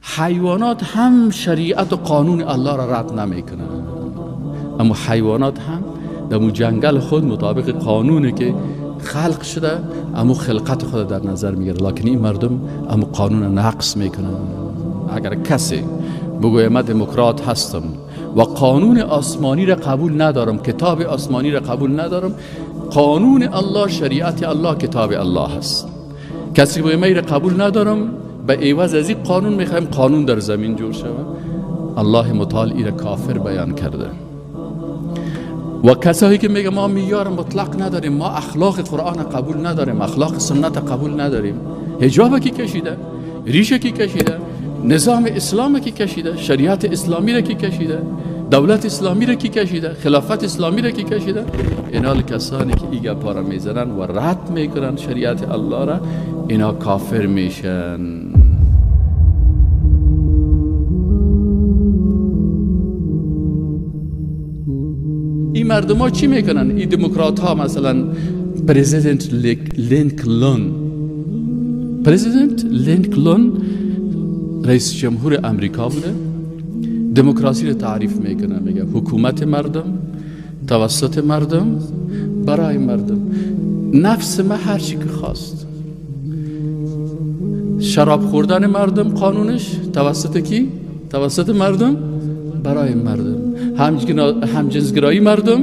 حیوانات هم شریعت و قانون الله را رد نمیکنن، اما حیوانات هم در جنگل خود مطابق قانونی که خلق شده اما خلقت خود در نظر میگیره، لکن این مردم اما قانون نقص میکنن. اگر کسی بگوید من دموکرات هستم و قانون آسمانی را قبول ندارم، کتاب آسمانی را قبول ندارم، قانون الله، شریعت الله، کتاب الله هست، کسی بگوید من را قبول ندارم، به عوض از این قانون میخوایم قانون در زمین جور شود، الله متعال ای را کافر بیان کرده. و کسایی که میگه ما معیار مطلق نداریم، ما اخلاق قرآن قبول نداریم، اخلاق سنت قبول نداریم، حجاب کی کشیده، ریشه کی کشیده، نظام اسلام کی کشیده، شریعت اسلامی را کی کشیده، دولت اسلامی را کی کشیده، خلافت اسلامی را کی کشیده، اینا کسانی که این گپا را میزنن و رد میکنن شریعت الله را، اینا کافر میشن. این مردم ها چی میکنن؟ این دموکرات ها مثلا پرزیدنت لینکلن، پرزیدنت لینکلن رئیس جمهور امریکا بوده، دموکراسی رو تعریف میکنه، میگه حکومت مردم توسط مردم برای مردم، نفس ما هر چی که خواست، شراب خوردن مردم قانونش توسط کی؟ توسط مردم برای مردم، همجنسگرایی مردم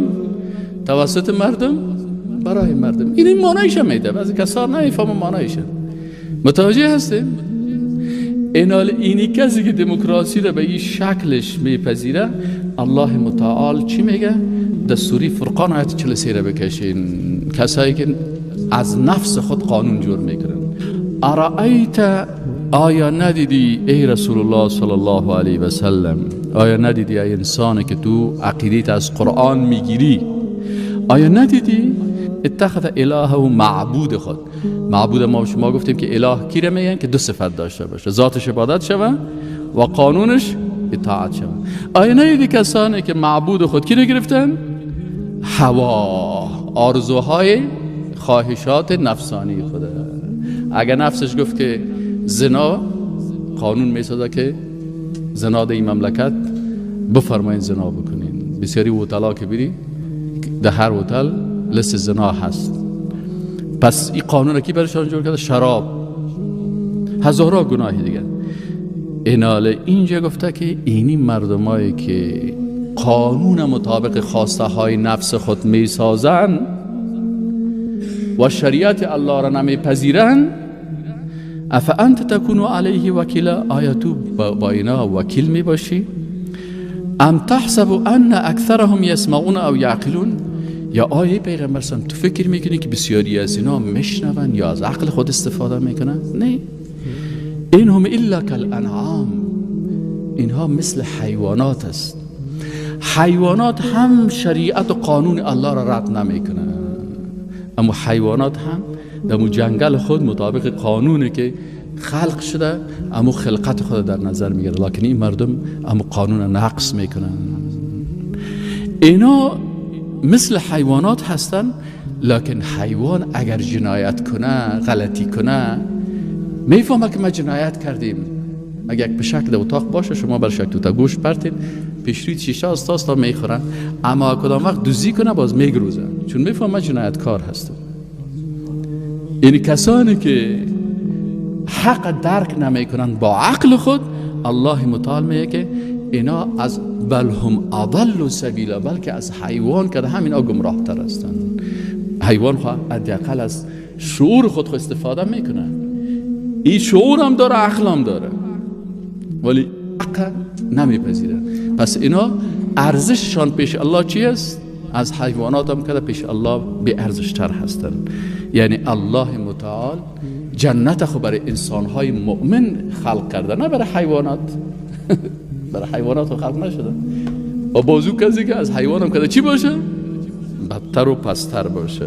توسط مردم برای مردم. این معنایش میده، بعضی کسا نمیفهمن معنایش. متوجه هستیم؟ اینی کسی که دموکراسی را به این شکلش میپذیره، الله متعال چی میگه؟ در سوره فرقان آیت 43 را بکشین، کسایی که از نفس خود قانون جور میکنن. ارائیت، آیا ندیدی ای رسول الله صلی الله علیه و سلم، آیا ندیدی ای انسانی که تو عقیدیت از قرآن میگیری، آیا ندیدی اتخذ الهه و معبود خود؟ معبود ما شما گفتیم که اله کی را میگن؟ که دو صفت داشته باشه، ذاتش عبادت شوه و قانونش اطاعت شوه. آیا ندیدی کسانی که معبود خود کی را گرفتن؟ هوا، آرزوهای خواهشات نفسانی خوده. اگر نفسش گفت که زنا، قانون میسازه که زنا در این مملکت بفرمایین زنا بکنین. بسیاری هتل‌ها که بری در هر هتل لست زنا هست. پس این قانون کی برشان جور کرده؟ شراب، هزارها گناه دیگه. اینال اینجا گفته که اینی مردمایی که قانون مطابق خواسته های نفس خود میسازن و شریعت الله را نمیپذیرن، افانت تکون علیه وکیلا، آیا تو با اینا وکیل میباشی؟ ام تحسب ان اکثرهم یسمعون او یعقلون، یا آیه پیغمبر سم تو فکر میکنی که بسیاری از اینا میشنون یا از عقل خود استفاده میکنن؟ نه، اینهم الا کالانعام، اینها مثل حیوانات است. حیوانات هم شریعت و قانون الله را رد نمیکنن، اما حیوانات هم در جنگل خود مطابق قانونی که خلق شده اما خلقت خود در نظر میگیره، لکن این مردم اما قانون نقص میکنن. اینا مثل حیوانات هستن، لکن حیوان اگر جنایت کنه، غلطی کنه، میفهمه که ما جنایت کردیم. اگر یک پشک در اتاق باشه، شما برش یک توتا گوش پرتین، پیشروی شیشه آستا آستا میخورن، اما کدام وقت دزدی کنه باز میگروزن، چون میفهمه جنایتکار هستم. این کسانی که حق درک نمیکنن با عقل خود، الله متعال میگه که اینا از بل هم اضل سبیلا، بلکه از حیوان که هم اینا گمراه تر هستن. حیوان خو حداقل از شعور خود استفاده میکنه، این شعور هم داره، عقل هم داره، ولی حق نمیپذیره. پس اینا ارزششان پیش الله چی است؟ از حیوانات هم که پیش الله بی ارزش تر هستن. یعنی الله متعال جنت خو برای انسانهای مؤمن خلق کرده، نه برای حیوانات. برای حیوانات خلق نشده. و بازو کسی که از حیوان هم کرده چی باشه؟ بدتر و پستر باشه.